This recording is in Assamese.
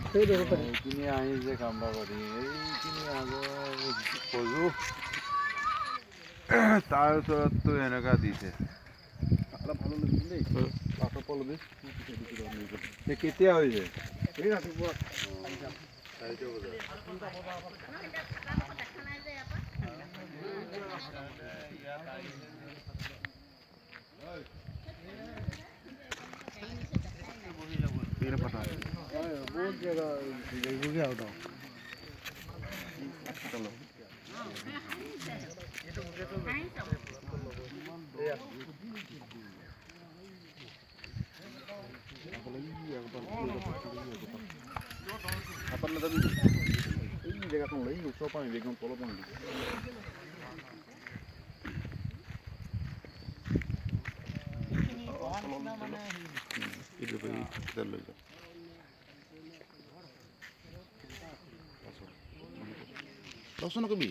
এইখিনি আহিছে কামৰাবাৰী, এইখিনি আগৰ সজু, তাৰ ওচৰততো এনেকুৱা দিছে। অলপ ভাল ল'বি দেই, পাছৰ পৰা ল'বি। এই কেতিয়া হৈছে? এই ৰাতিপুৱা। 4টা বজাত। বহুত জেগা যাবগৈ আৰু। এই জেগাখন লৈ ওচৰৰ পৰা একদম তলৰ পৰা। এইটো লৈ যাওক। লচোন নকবি।